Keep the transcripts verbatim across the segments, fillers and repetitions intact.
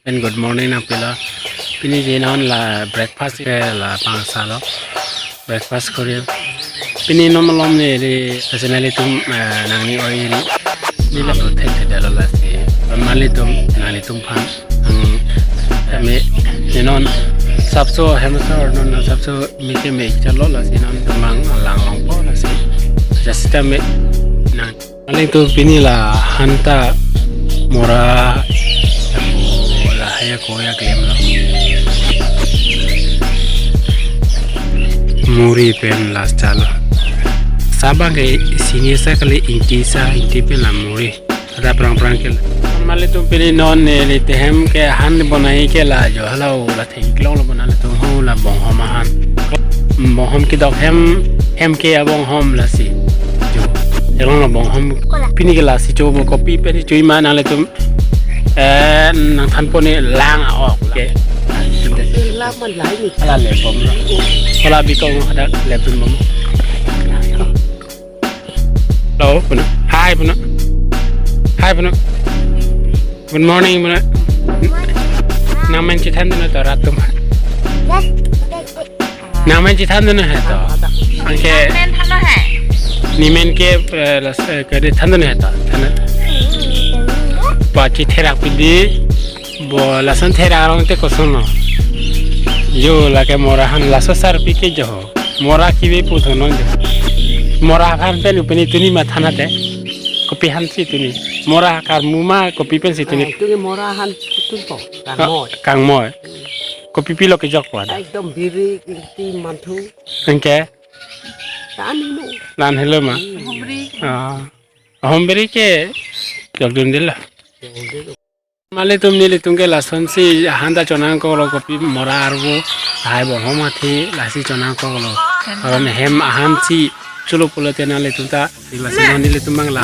Pen good morning nangpilo. Pini je non la breakfast ke la pangsa lo. Breakfast kori. Pini non malom ne de, lasi nanglitum, eh, nangning oi ri. Neli la thek thek dalo lasi. Nanglitum, nanglitum aphan. Ang, eh, me, ne non sapso hem asor non sapso me ke me chalo lasi non temang lang longpo lasi. Just ta me nang. Paling tu pini la han ta mora lahai ako ya klem lo. Muri pen last chalo. Sa abang ke sini sa kali ingti sa, ingti pen la muri. Ada prang prang ke. Nanglitum pini non ne neli tehem ke han bonai ke la jo hala la theklong lo bonai tum ho la bonghom ahan. Bonghom kedok hem, hem ke abonghom lasi. Jo. Erong lo bonghom. Pini ke lasi cho bo kopi pen cho ima nanglitum. Eh, nangthan pon ne lang a-ok. Okay. Lang man lai ni. Hala le bom lo. Hala bikong ada le bom. Hello, Puna. Hi, Puna. Hi, Puna. Good morning, Puna. Nangmen chethan dun to rat atum. Nangmen chethan dun he to. Anke. Nangmen than he. Nemen ke, eh, las, eh, ke de than dun he to. Than. Pachi therak pidi. Bo lason therak arong te koson lo. Jo lake mora han laso sarpi ke jo ho. Mora kibe pu thonon jo. Mora aphan pen upini tuni ma than ate. Kopi aphan si tuni. Mora karmu ma kopi pen si tuni. Ah, tuni mora han tun po. Kangmoi. Kangmoi. Kopi pilo kejok po ada. Ekdom biri, ingti, manthu. Anke? Lan helo. Lan helo ma? Hmm. Hombri. Ah. Hombri ke jok dun dilo. Jok dun dilo. Nanglitum nelitum ke lasonsi han ta chonangkok lo kopi mora arvo hai bonghom athi lasi chonangkok lo. Aron hem ahan si cholo pulote nanglitum ta lasi non nelitum abang la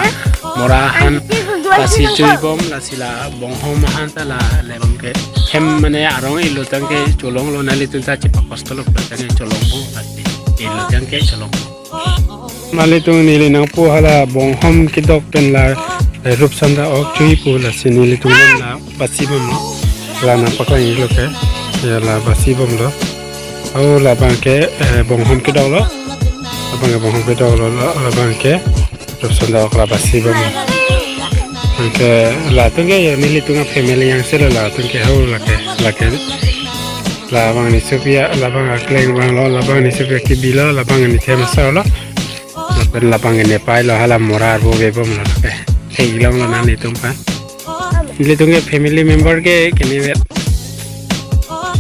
mora ahan lasi chui bom lasi la bonghom ahan ta la le bom ke hem mane arong ilo tangke cholong lo nanglitum ta chepakosto lo pulote ne cholong bo lasi ilo tangke cholong. Nanglitum neli nangpu hala bonghom kedok pen la, eh, Rupsanda ok chui pu lasi nelitum la basi bom lo. La nangpaklang lo ke. Ya la basi bom lo. Au labang ke, eh, bonghom kedok lo. Labang ke bonghom kedok lo, la, labang ke Rupsanda ok la basi bom lo. Anke latum ke ya nelitum a-family yang selo latum ke hau lake, lake. Labang ni supia, labang akleng bang lo, labang ni supia kibi lo, labang ni them asor lo. Lapen labang ni pai lo hala mora arvo ve bom lo. Eh, theklong lo nanglitum aphan. Nelitum ke family member ke kene vet.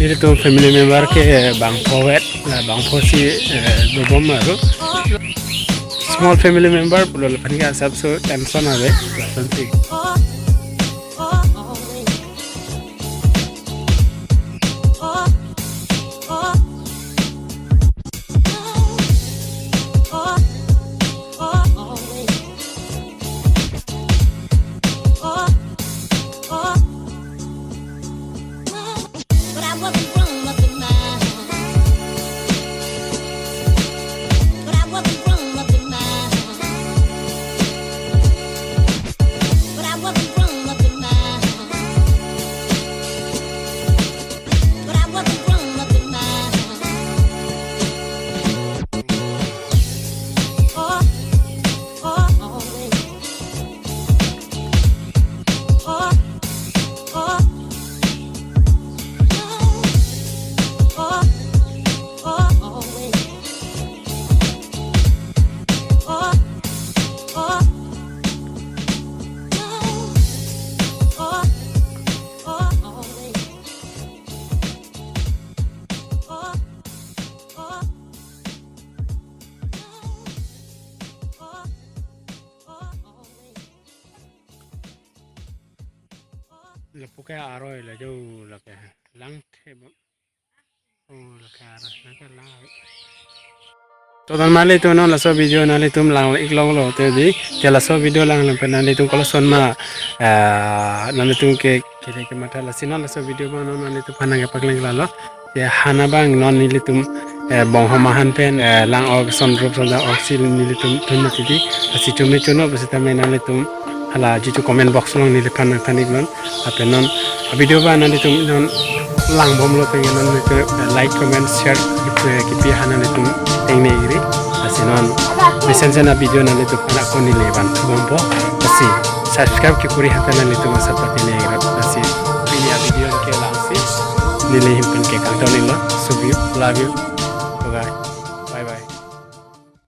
Nelitum family member ke bangpho vet, la bangpho si, eh, do bom aru. Small family member pulo lapen ke asapso tension ave. Lapen si. Lapu ke aroi la jo lake lang the bom. Oh, lake aroi lake lang. To dan mali to non laso video nanglitum lang iklong lo te di. Te laso video lang lam pen nanglitum koloson ma, ah, nanglitum ke kiri ke matha lasi non laso video abang non nanglitum aphan nangkepaklang lalo. Ya han abang non nelitum, eh, bonghom ahan pen, eh, lang ok son Rupsanda ok si nelitum thun mati di. Lasi chome chono besita me nanglitum Hala jitu comment box along neliphan nangthan-iknon. Lapen non a video ba nanglitum non langbomlo tangte non nelitum, eh, like, comment, share, eh, kipi ha nanglitum tengne-ikri. Lasi non mesen sen a video nanglitum aphan ako neli van thubompo. Lasi subscribe kekori hata nanglitum asap patengne-ikri. Lasi pini a video ke la-ansi neli ahin pen ke kangton-iklo. Love you, love you.